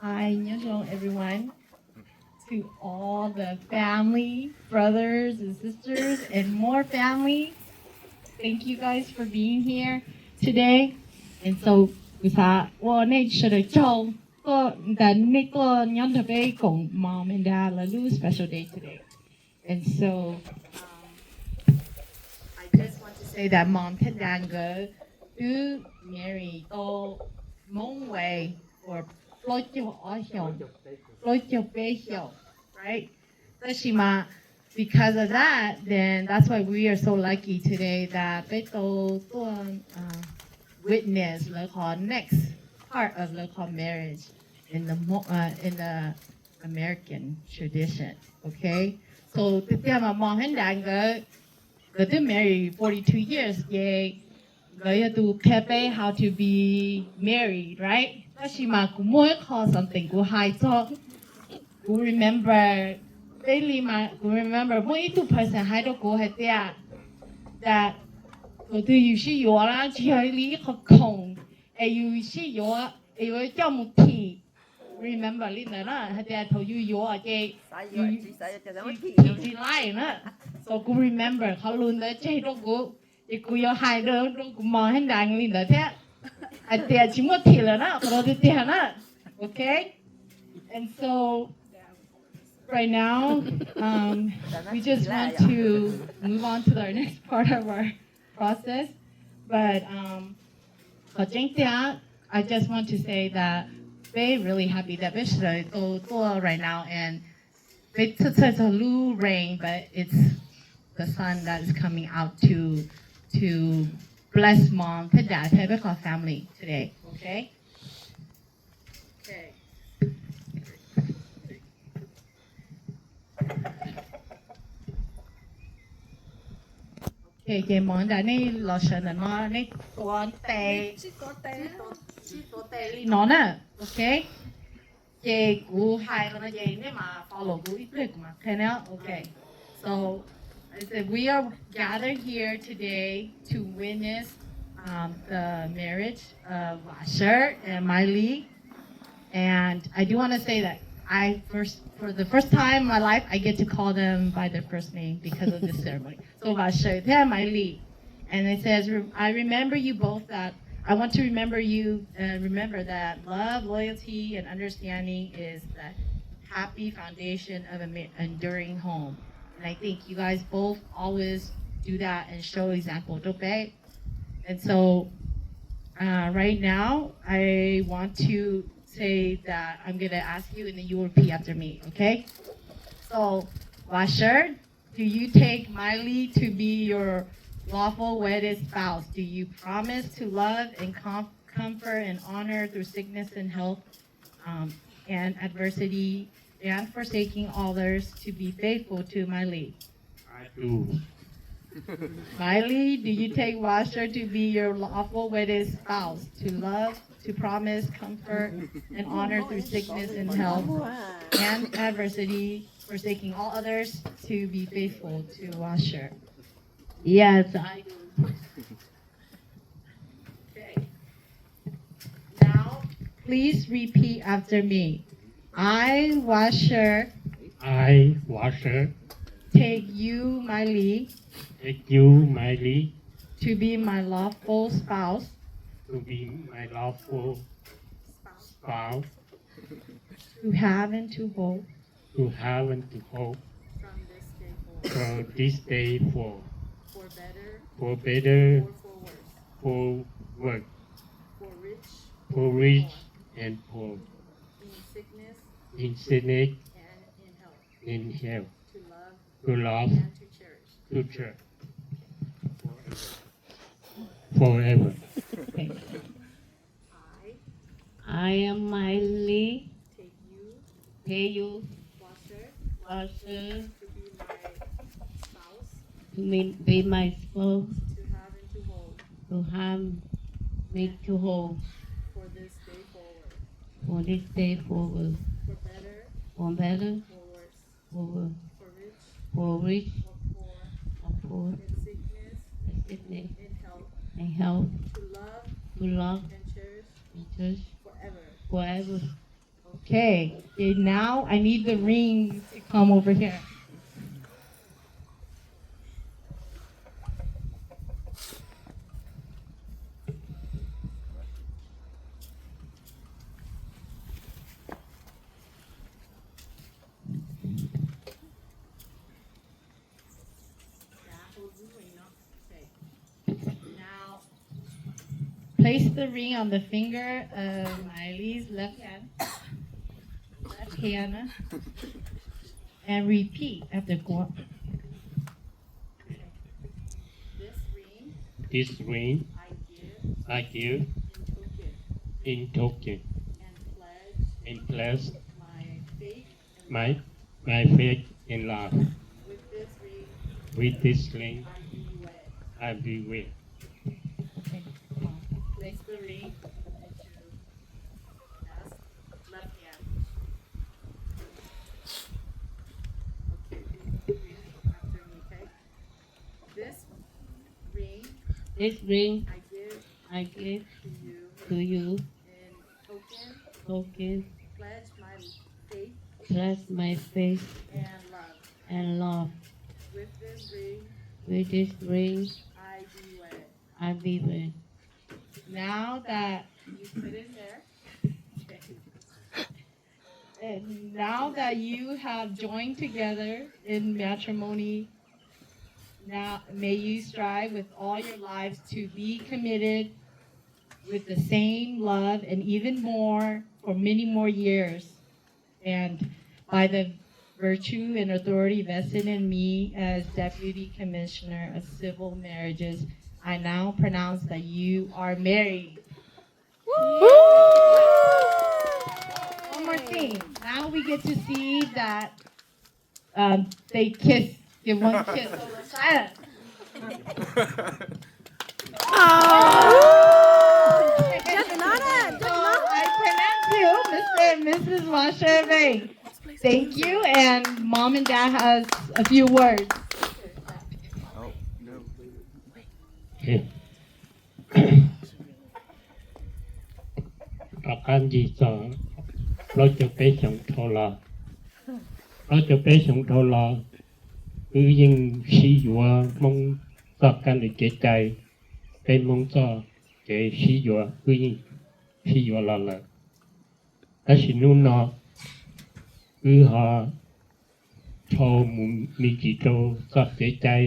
Hi, nyob zoo everyone. To all the family, brothers and sisters, and more family, thank you guys for being here today. And so, kuv xav ua nej sawv daws tsaug tuaj, ntawm nej tuaj nyob nrog peb koom mom and dad lawv lub special day today. And so, um, I just want to say that mom thiab dad nkawd twb married tau Hmoob Way for plaub caug ob xyoos, plaub caug peb xyoos, right? Tab sis mas, because of that, then that's why we are so lucky today that peb tau tuaj, uh, witness lawv qhov next part of lawv qhov marriage in the mo- uh, in the American tradition, okay? So tiag tiag mas mom thiab dad nkawd, nkawd twb married forty two years ces nkawd yog tus qhia peb how to be married, right? Tab sis mas kuv muaj ib qho something kuv hais txog, kuv remember, peb li mas kuv remember muaj ib tug person hais rau kuv hais tias that thaum twg yus sib yuav na tsis yog li ib qho khoom es yus sib yuav es yuav coj mus thim. Remember li ntawd na, hais tias thaum yus yuav ces yus thim tsis laij na. So kuv remember qhov lus ntawd tseg rau kuv, ces kuv yuav hais rau kuv mom thiab dad li ntawd thiab, hais tias tsis muaj thim lawm na, qhov tiag tiag na. Okay? And so right now, um, we just want to move on to our next part of our process. But um, qhov tseeb tiag, I just want to say that peb really happy that peb sawv daws tau tuaj right now and peb txhawj txhawj txog lub rain, but it's the sun that is coming out to to bless mom thiab dad thiab peb qhov family today, okay? Okay. Okay, ces mom thiab dad nej los sawv ntawm no, nej tuav tes, sib tuav tes li no na, okay? Ces kuv hais los no ces nej mam follow kuv ib pliag kuv mam qhia nej. Okay. So I said we are gathered here today to witness um, the marriage of Vasher and Miley. And I do want to say that I first, for the first time in my life, I get to call them by their first name because of this ceremony. So Vasher thiab Miley. And it says, I remember you both that, I want to remember you and remember that love, loyalty, and understanding is the happy foundation of an enduring home. And I think you guys both always do that and show example, don't they? And so uh, right now, I want to say that I'm going to ask you and then you will repeat after me, okay? So, Vasher, do you take Miley to be your lawful wedded spouse? Do you promise to love and com- comfort and honor through sickness and health um, and adversity and forsaking others to be faithful to Miley? I do. Miley, do you take Vasher to be your lawful wedded spouse, to love, to promise comfort and honor through sickness and health and adversity, forsaking all others to be faithful to Vasher? Yes, I do. Okay. Now, please repeat after me. I, Vasher, I, Vasher, take you, Miley, take you, Miley, to be my lawful spouse, to be my lawful spouse, to have and to hold, to have and to hold from this day forward, for better, for better, or for worse, for worse, for rich, for rich and poor, in sickness, in sickness, and in health, in health, to love, to love, and to cherish, to cherish forever. Forever. Okay. I, I am Miley, take you, take you, Vasher, Vasher, to be my spouse, to be, be my spouse, to have and to hold, to have me to hold, for this day forward, for this day forward, for better, for better, for worse, for, for rich, for rich, for poor, for poor, in sickness, in sickness, in health, in health, to love, to love, and cherish, and cherish forever, forever. Okay, okay, now I need the rings to come over here. Now, place the ring on the finger of Miley's left hand, left hand, and repeat after Guam. This ring This ring I give I give in token in token and pledge and pledge my faith my, my faith and love. With this ring, With this ring, I be wed. I be wed. Okay, come on. Place the ring at your left, left hand. Okay, repeat after me, okay? This ring This ring I give I give to you to you in token, token, pledge my faith pledge my faith and love. And love. With this ring, With this ring, I be wed. I be wed. Now that you put in there, and now that you have joined together in matrimony, now may you strive with all your lives to be committed with the same love and even more for many more years. And by the virtue and authority vested in me as Deputy Commissioner of Civil Marriages, I now pronounce that you are married. One more thing. Now we get to see that um, they kiss, give one kiss on the side. So I present you Mister and Missus Washer Bay. Thank you, and Mom and Dad has a few words. Rov qab ncig txog plaub caug peb xyoos dhau los, plaub caug peb xyoos dhau los, wb yeej sib yuav Hmoob txoj kab li kev cai, peb Hmoob txoj kev sib yuav wb yeej sib yuav los lawm. Tab sis hnub no wb ho dhau mus me ntsis rau txoj kev cai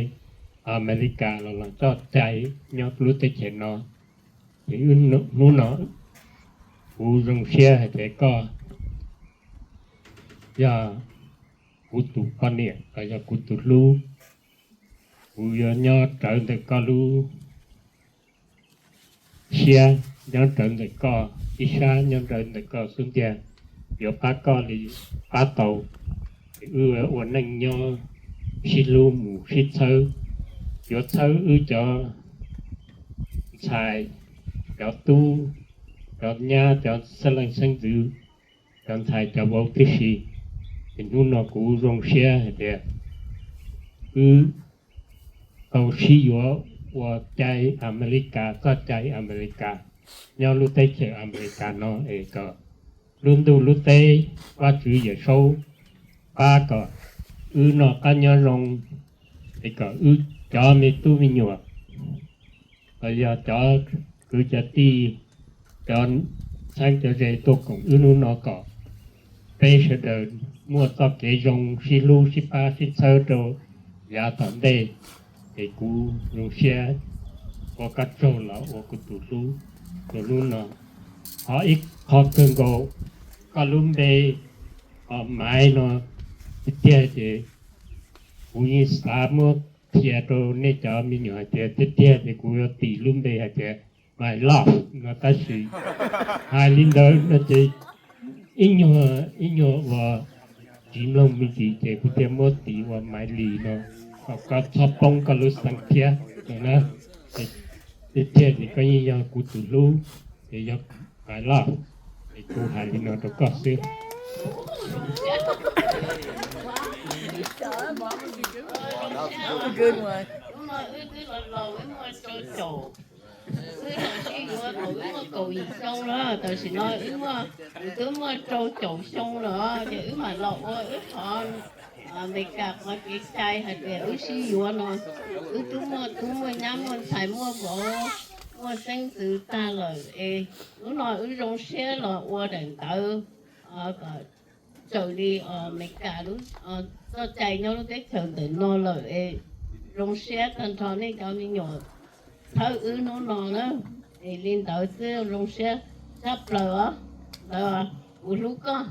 Amelikas los los txoj cai nyob lub teb chaws no. Ces hnub no kuv zoo siab hais tias koj yog kuv tus poj niam los yog kuv tus hlub. Kuv yuav nyob rawv ntawm koj lub siab, nyob rawv ntawm koj ib sab, nyob rawv ntawm koj xub ntiag, yuav pab koj li pab tau. Wb ua neej nyob sib hlub mus sib txhawb, yuav txhawb wb cov ntxhais, cov tub, cov nyab, cov xeeb leej xeeb ntxwv, cov ntxhais cov vauv tib si. Ces hnub no kuv zoo siab hais tias wb tau sib yuav ua cai Amelikas, txoj cai Amelikas, nyob lub teb chaws Amelikas no es kom lub ntuj lub teb, Vajtswv Yawm Saub pab kom wb noj qab nyob zoo, es kom wb cov me tub me nyuam los yog cov kwv cov tij, cov txheeb cov ze tuaj koom wb hnub no kom peb sawv daws muaj txoj kev zoo sib hlub sib pab sib txhawb rau yav tom ntej. Es kuv zoo siab ua koj tsaug los ua kuv tus hlub rau hnub no. Ho ib qho kawg nkaus, koj lub npe Maiv no tiag tiag ces kuv yeej xav muab qhia rau nej cov me nyuam hais tias tiag tiag ces kuv yuav tis lub npe hais tias My Love no, tab sis hais li ntawd no ces ib nyuag, ib nyuag uas tsis mloog me ntsis ces kuv thiaj muab tis ua Maiv Lis no, kom koj txhob poob koj lub xeem thiab no na. Tiag tiag ces koj yeej yog kuv tus hlub, ces yog My Love, es kuv hais li no rau koj xwb. Good one. Wb los sib yuav thaum wb muaj kaum yim xyoo lawm, tam sim no wb twb muaj rau caum xyoo lawm, ces wb mam los ua wb qhov Amelikas qhov kev cai hais tias wb sib yuav no. Wb twb muaj tub muaj nyab muaj ntxhais muaj vauv, muaj xeeb ntxwv tag lawm es hnub no wb zoo siab los ua daim ntawv kom raws li Amelikas lub txoj cai nyob lub teb chaws ntawm no lawm es zoo siab tag nrho nej cov me nyuam txhawb wb hnub no na. Es li ntawd xwb zoo siab tshaj plaws os. Ntawd kuv hlub koj.